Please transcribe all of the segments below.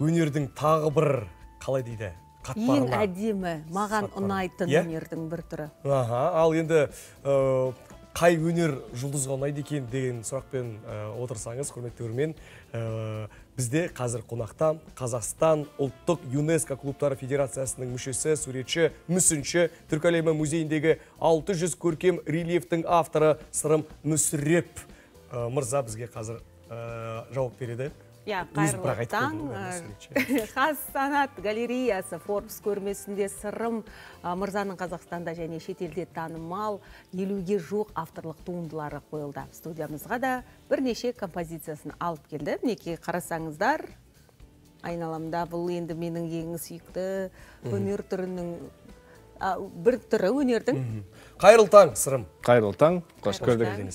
Өнердің тағы бір, қалай дейді, қатпарына. Ең әдемі, маған ұнайтын өнердің бір түрі. Ал енді қай өнер жұлдызға ұнайды екен деген сұрақпен отырсаңыз, құрметті көрермен, бізде қазір қонақта Қазақстан ұлттық ЮНЕСКО клубтары федерациясының мүшесі, суретші, мүсінші, Түркі әлемі музейіндегі 600 көркем рельефтің авторы Сырым Мүсіреп мырза бізге қазір жауап береді. Иә, қайырлы таң. Қазсанат галереясы Forbes көрмесінде Сырым мырзаның Қазақстанда және шетелде танымал 50-ге жуық авторлық туындылары қойылды. Студиямызға да бірнеше композициясын алып келді. Мінекей қарасаңыздар, айналамда бұл енді менің ең сүйікті өнер түрінің бір түрі өнердің. Қайырлы таң, Сырым. Қайырлы таң, қош көрдік.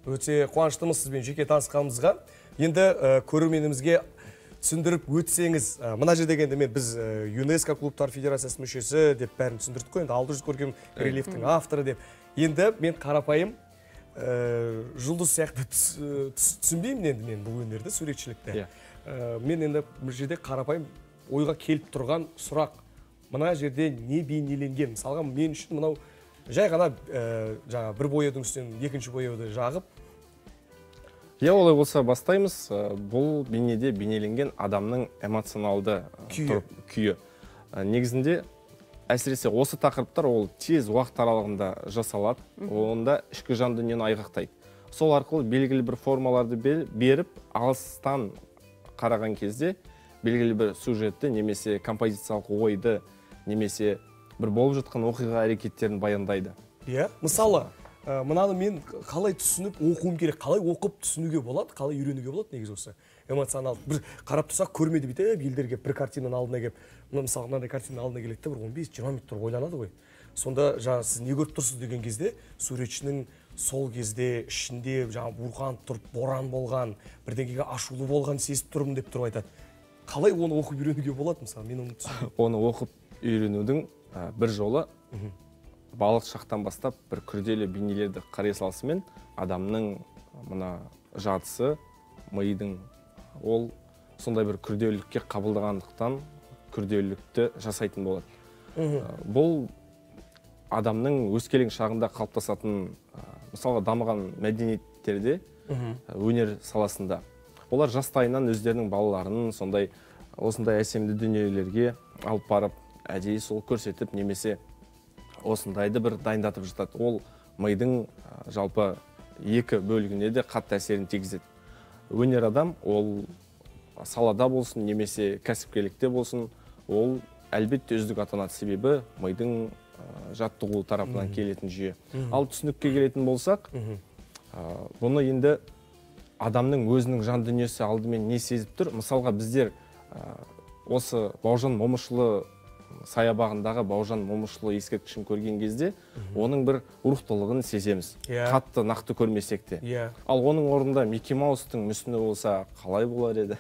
Өте қуаныштымыз сізбен жеке танысқанымызға. Енді көрерменімізге түсіндіріп өтсеңіз, мына жерде енді мен біз ЮНЕСКО клубтар федерациясының мүшесі деп бәрін түсіндірдік қой, енді 600 көркем рельефтің авторы деп. Енді мен қарапайым жұлдыз сияқты түсінбеймін енді мен бұл өнерді, суретшілікті. Мен енді бұл жерде қарапайым ойға келіп тұрған сұрақ, мына жерде не бейнеленген? Мысалға, мен үшін мынау жай ғана жаңа бір бояудың үстінен екінші бояуды жағып. Иә, олай болса бастаймыз. Бұл бейнеде бейнеленген адамның эмоционалды күйі. Негізінде, әсіресе осы тақырыптар ол тез уақыт аралығында жасалады, онда ішкі жан дүниені айғақтайды. Сол арқылы белгілі бір формаларды беріп, алыстан қараған кезде белгілі бір сюжетті немесе композициялық ойды, немесе бір болып жатқан оқиға әрекеттерін баяндайды. Иә, мысалы, мынаны мен қалай түсініп оқуым керек, қалай оқып түсінуге болады, қалай үйренуге болады негізі осы эмоционалды. Бір қарап тұрсақ көрмеді бүйтіп елдерге бір картинаның алдына келіп, мысалы мынандай картинаның алдына келеді де бір 15-20 минут тұрып ойланады ғой. Сонда жаңа сіз не көріп тұрсыз деген кезде суретшінің сол кезде ішінде жаңа буырқанып тұрып боран болған, бірдеңеге ашулы болған сезіп тұрмын деп тұрып айтады. Қалай оны оқып үйренуге болады, мысалы, мен оны түсінбеймін. Оны оқып үйренудің бір жолы балалық шақтан бастап бір күрделі бейнелерді қарай салысымен адамның мына жадысы, мидың ол сондай бір күрделілікке қабылдағандықтан күрделілікті жасайтын болады. Бұл адамның өскелең шағында қалыптасатын, мысалға дамыған мәдениеттерде, өнер саласында олар жастайынан өздерінің балаларын сондай осындай әсемді дүниелерге алып барып, әдейі сол көрсетіп немесе осындайды бір дайындатып жатады. Ол мидың жалпы екі бөлігіне де қатты әсерін тигізеді. Өнер адам ол салада болсын немесе кәсіпкерлікте болсын, ол әлбетте үздік атанады, себебі мидың жаттығу тарапынан келетін жүйе. Ал түсінікке келетін болсақ, бұны енді адамның өзінің жан дүниесі алдымен не сезіп тұр? Мысалға біздер осы Бауыржан Момышұлы саябағындағы Бауыржан Момышұлы ескерткішін көрген кезде оның бір рухтылығын сеземіз. Қатты нақты көрмесек те. Ал оның орнында Микки Маустың мүсіні болса қалай болар еді?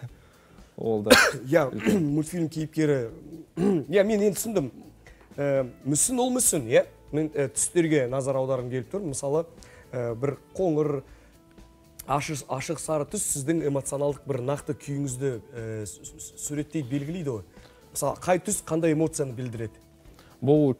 Ол да. Иә, мультфильм кейіпкері. Иә, мен енді түсіндім. Мүсін ол мүсін, иә. Мен түстерге назар аударғым келіп тұр. Мысалы, бір қоңыр, ашық сары түс сіздің эмоционалдық бір нақты күйіңізді суреттейді, белгілейді ғой. Мысалы, қай түс қандай эмоцияны білдіреді? Бұл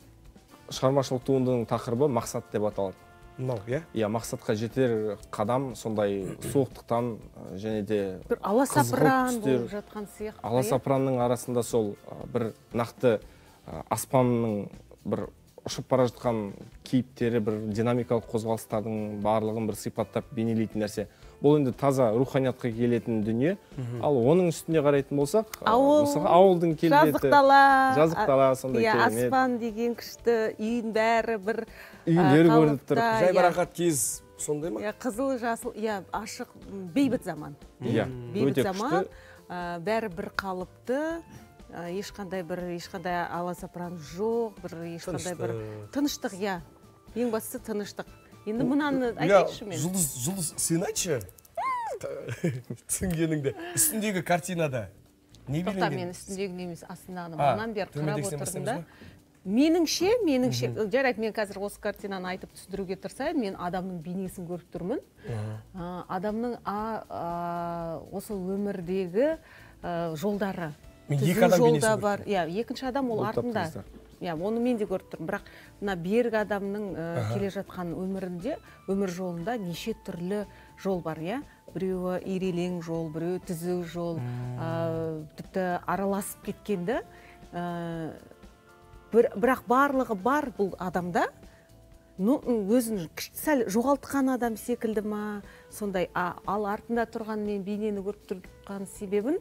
шығармашылық туындының тақырыбы мақсат деп аталады. Мынау, иә? Иә, мақсатқа жетер қадам сондай суықтықтан және де бір аласапыран болып жатқан сияқты. Аласапыранның арасында сол бір нақты аспанның бір ұшып бара жатқан кейіптері, бір динамикалық қозғалыстардың барлығын бір сипаттап бейнелейтін нәрсе. Бұл енді таза руханиятқа келетін дүние. Ал оның үстіне қарайтын болсақ, мысалға ауылдың келбеті, жазық дала, сондай керемет. Аспан деген күшті, үйдің бәрі бір үйлер көрініп тұр. Жайбарақат кез сондай ма? Қызыл, жасыл, иә, ашық, бейбіт заман. Иә, бейбіт заман, бәрі бір қалыпты. Ешқандай бір, ешқандай аласапыран жоқ, бір ешқандай бір тыныштық, иә. Ең бастысы тыныштық. Енді мынаны айтайыншы мен. Жұлдыз, сен айтшы. Түсінгеніңді. Үстіндегі картинада не белгіленген? Тоқта, мен үстіндегі емес, астындағыны мынанан бері қарап отырдым да. Меніңше, жарайды, мен қазір осы картинаны айтып түсіндіруге тырысайын, мен адамның бейнесін көріп тұрмын. Адамның осы өмірдегі жолдары. Мен екі адам бейнесін жол да бар. Иә, екінші адам ол артында. Иә, оны мен де көріп тұрмын. Бірақ мына берік адамның келе жатқан өмірінде, өмір жолында неше түрлі жол бар, иә? Біреуі ирелең жол, біреуі түзу жол, тіпті араласып кеткенді. Бірақ барлығы бар бұл адамда. Ну, өзін сәл жоғалтқан адам секілді ма, сондай. Ал артында тұрған мен бейнені көріп тұрған себебін,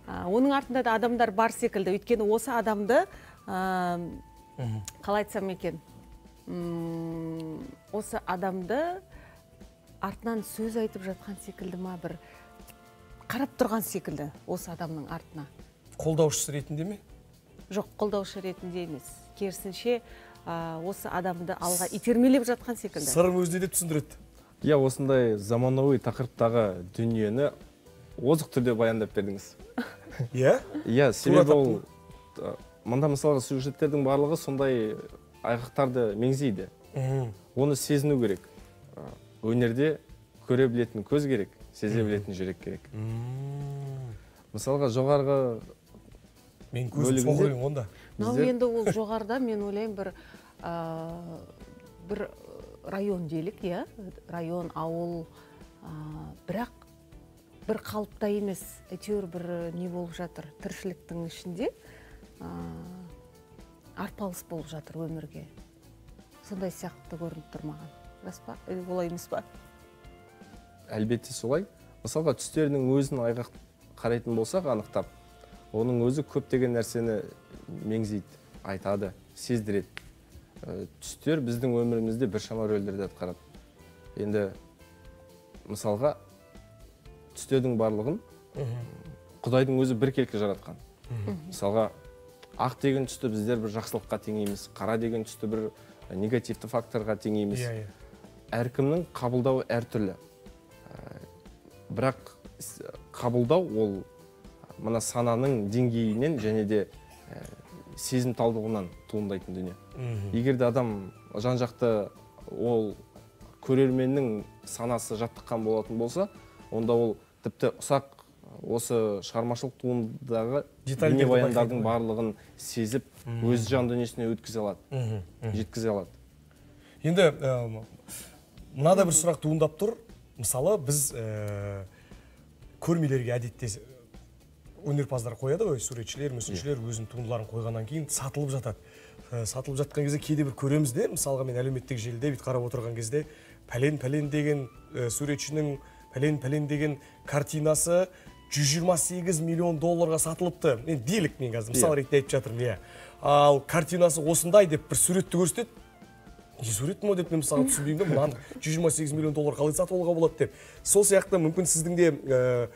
оның артында да адамдар бар секілді. Өйткені осы адамды, қалай айтсам екен, осы адамды артынан сөз айтып жатқан секілді ма, бір қарап тұрған секілді осы адамның артына. Қолдаушысы ретінде ме? Жоқ, қолдаушы ретінде емес. Керісінше, осы адамды алға итермелеп жатқан секілді. Сырым өзіне деп түсіндіреді. Иә, осындай заманауи тақырыптағы дүниені озық түрде баяндап бердіңіз. Иә? Иә, себебі ол мында мысалға сюжеттердің барлығы сондай айғақтарды меңзейді. Оны сезіну керек. Өнерде көре білетін көз керек, сезе білетін жүрек керек. Мысалға жоғарғы мен көзім соқыр едім онда. Мынау енді ол жоғарыда, мен ойлаймын, бір район делік, иә, район, ауыл, бірақ бір қалыпта емес, әйтеуір бір не болып жатыр, тіршіліктің ішінде арпалыс болып жатыр өмірге. Сондай сияқты көрініп тұр маған. Рас па? Олай емес па? Әлбетте солай. Мысалға түстерінің өзін айғақ қарайтын болсақ, анықтап, оның өзі көптеген нәрсені меңзейді, айтады, сездіреді. Түстер біздің өмірімізде біршама рөлдерді атқарады. Енді мысалға түстердің барлығын Құдайдың өзі біркелкі жаратқан. Мысалға ақ деген түсті біздер бір жақсылыққа теңейміз, қара деген түсті бір негативті факторға теңейміз. Әркімнің қабылдауы әртүрлі. Бірақ қабылдау ол мына сананың деңгейінен және де сезімталдығынан туындайтын дүние. Егер де адам жан-жақты ол көрерменнің санасы жаттыққан болатын болса, онда ол тіпті ұсақ осы шығармашылық туындыдағы бейнебаяндардың барлығын сезіп, өз жан дүниесіне өткізе алады, жеткізе алады. Енді мынада бір сұрақ туындап тұр. Мысалы, біз көрмелерге әдетте өнерпаздар қояды ғой, суретшілер, мүсіншілер өзінің туындыларын қойғаннан кейін сатылып жатады. Сатылып жатқан кезде кейде бір көреміз де, мысалға мен әлеуметтік желіде бүйтіп қарап отырған кезде пәлен-пәлен деген суретшінің пәлен-пәлен деген картинасы 128 миллион долларға сатылыпты. Мен делік мен қазір мысал ретінде айтып жатырмын, иә. Ал картинасы осындай деп бір суретті көрсетеді. Не сурет ме деп мен мысалға түсінбеймін де, мынаны 128 миллион доллар қалай сатып алуға болады деп. Сол сияқты мүмкін сіздің де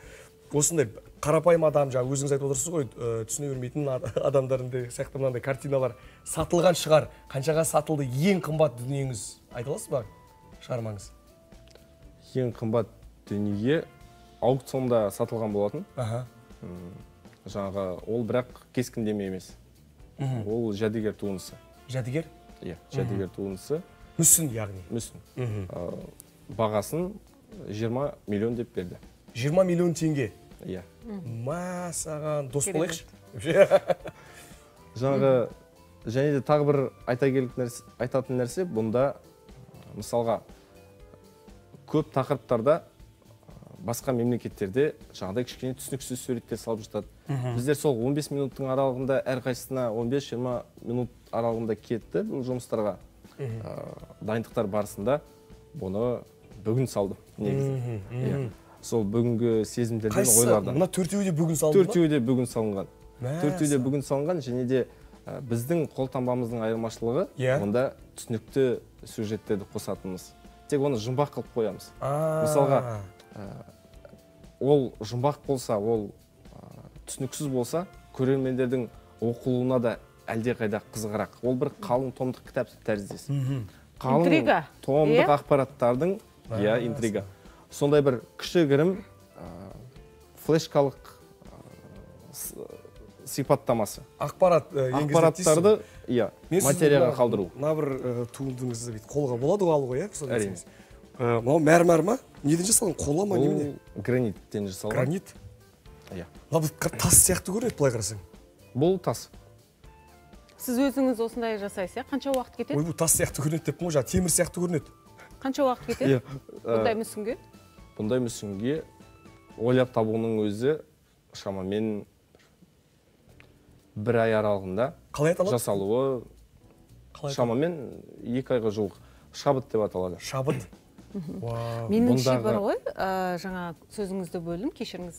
осындай қарапайым адам, жаңа өзіңіз айтып отырсыз ғой, түсіне бермейтін адамдардың сияқты мынандай картиналар сатылған шығар. Қаншаға сатылды ең қымбат дүниеңіз? Айта аласыз ба шығармаңыз? Ең қымбат дүние аукционда сатылған болатын. Жаңағы ол бірақ кескіндеме емес. Ол жәдігер туындысы. Жәдігер? Иә, жәдігер туындысы. Мүсін яғни? Мүсін. Бағасын 20 миллион деп берді. 20 миллион теңге? Иә. Ма саған дос болайықшы. Жаңағы және де тағы бір айта келіп айтатын нәрсе, бұнда мысалға көп тақырыптарда басқа мемлекеттерде жаңағыдай кішкене түсініксіз суреттер салып жатады. Біздер сол 15 минуттың аралығында әрқайсысына 15-20 минут аралығында кетті бұл жұмыстарға. Дайындықтар барысында бұны бүгін салдым негізі. Сол бүгінгі сезімдерден, ойлардан. Мына төртеуі де бүгін салынды ма? Төртеуі де бүгін салынған. Төртеуі де бүгін салынған, және де біздің қолтаңбамыздың айырмашылығы онда түсінікті сюжеттерді қосатынымыз. Тек оны жұмбақ қылып қоямыз. Мысалға, ол жұмбақ болса, ол түсініксіз болса, көрермендердің оқылуына да әлдеқайда қызығырақ. Ол бір қалың томдық кітап тәріздес. Қалың томдық ақпараттардың, иә, интрига. Сондай бір кішігірім флешкалық сипаттамасы. Ақпарат ақпараттарды, иә, материяға қалдыру. Мына бір туындыңызды бүйтіп қолға болады ғой алуға, иә? Әрине. Мынау мәрмәр ма? Неден жасалған? Қола ма, немене? Бұл граниттен жасалған. Гранит? Иә. Мына бұл тас сияқты көрінеді былай қарасаң. Бұл тас. Сіз өзіңіз осындай жасайсыз, иә? Қанша уақыт кетеді? Ой, бұл тас сияқты көрінеді деппін ғой, жаңа темір сияқты көрінеді. Қанша уақыт кетеді? Бұндай мүсінге? Бұндай мүсінге ойлап табуының өзі шамамен бір ай аралығында. Қалай аталады? Жасалуы шамамен 2 айға жуық. Шабыт деп аталады. Шабыт. Меніңше бар ғой, жаңа сөзіңізді бөлдім, кешіріңіз.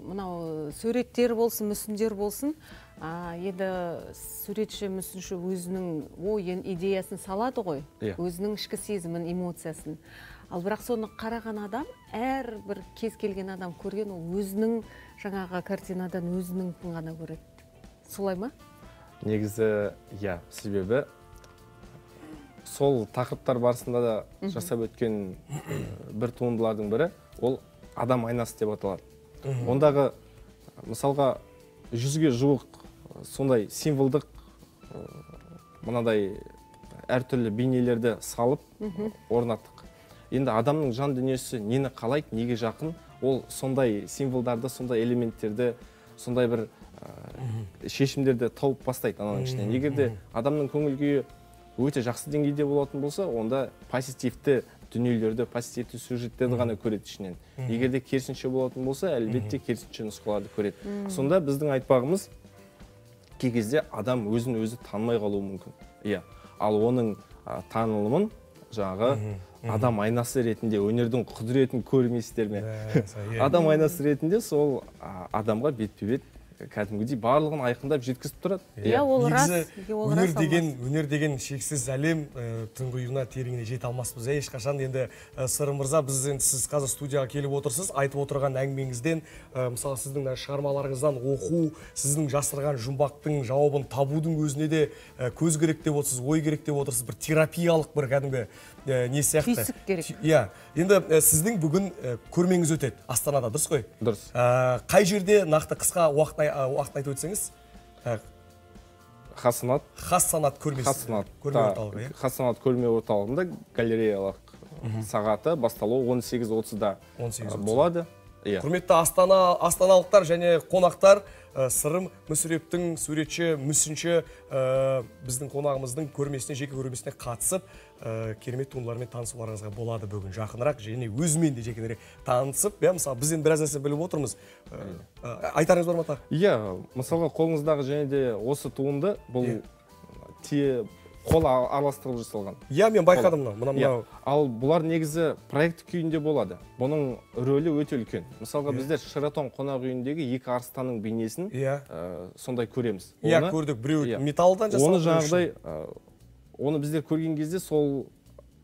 Мынау суреттер болсын, мүсіндер болсын, енді суретші, мүсінші өзінің ойын, идеясын салады ғой, өзінің ішкі сезімін, эмоциясын. Ал бірақ соны қараған адам, әрбір кез келген адам көрген, ол өзінің жаңағы картинадан өзінің ғана көреді. Солай ма? Негізі, иә, себебі сол тақырыптар барысында да жасап өткен бір туындылардың бірі, ол адам айнасы деп аталады. Ондағы, мысалға, 100-ге жуық сондай символдық мынадай әртүрлі бейнелерді салып орнаттық. Енді адамның жан дүниесі нені қалайды, неге жақын, ол сондай символдарды, сондай элементтерді, сондай бір шешімдерді тауып бастайды ананың ішінен. Егер де адамның көңіл күйі өте жақсы деңгейде болатын болса, онда позитивті дүниелерді, позитивті сюжеттерді ғана көреді ішінен. Егер де керісінше болатын болса, әлбетте керісінше нұсқаларды көреді. Сонда біздің айтпағымыз, кей кезде адам өзін өзі танымай қалуы мүмкін. Иә. Ал оның танылымын жаңағы адам айнасы ретінде, өнердің құдіретін көрмейсіздер ме? Адам айнасы ретінде сол адамға бетпе-бет кәдімгідей барлығын айқындап жеткізіп тұрады. Иә, ол рас. Өнер деген шексіз әлем, тұңғиығына, тереңіне жете алмаспыз ешқашан. Енді Сырым мырза, біз енді сіз қазір студияға келіп отырсыз, айтып отырған әңгімеңізден, мысалы сіздің шығармаларыңыздан оқу, сіздің жасырған жұмбақтың жауабын табудың өзіне де көз керек деп отырсыз, ой керек деп отырсыз, бір терапиялық бір кәдімгі не сияқты. Түйсік керек. Иә, енді сіздің бүгін көрмеңіз өтеді Астанада, дұрыс қой? Дұрыс. Қай жерде нақты қысқа уақыт айтып өтсеңіз? Хас Санат. Хас Санат көрмесі. Көрме орталығы, иә? Хас Санат көрме орталығында галереялық сағаты басталуы 18:30-да болады. Құрметті астаналықтар және қонақтар, Сырым Мүсірептің суретші, мүсінші біздің қонағымыздың көрмесіне, жеке көрмесіне қатысып, керемет туындылармен танысуларыңызға болады бүгін жақынырақ және өзімен де жекелерек танысып, мысалы біз енді біраз нәрсе біліп отырмыз. Айтарыңыз бар ма тағы? Иә, мысалға қолыңыздағы және де осы туынды бұл қол араластырылып жасалған. Иә, мен байқадым мынау. Ал бұлар негізі проект күйінде болады. Бұның рөлі өте үлкен. Мысалға біздер Шератон қонақ үйіндегі екі арыстанның бейнесін сондай көреміз. Иә, көрдік. Біреу металлдан жасалған. Оны жаңағыдай, оны біздер көрген кезде сол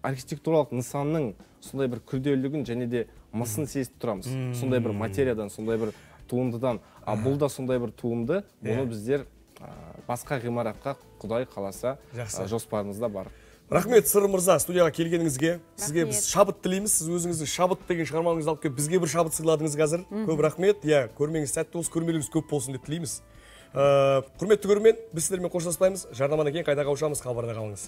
архитектуралық нысанның сондай бір күрделілігін және де мысын сезіп тұрамыз. Сондай бір материядан, сондай бір туындыдан. А бұл да сондай бір туынды. Бұны біздер басқа ғимаратқа Құдай қаласа жоспарымызда бар. Рахмет, Сырым мырза, студияға келгеніңізге. Сізге біз шабыт тілейміз. Сіз өзіңіздің шабыт деген шығармаңызды алып келіп, бізге бір шабыт сыйладыңыз қазір. Көп рахмет. Иә, көрмеңіз сәтті болсын, көрмелеріңіз көп болсын деп тілейміз. Құрметті көрермен, біз сіздермен қоштаспаймыз. Жарнамадан кейін қайта қауышамыз, хабарда қалыңыз.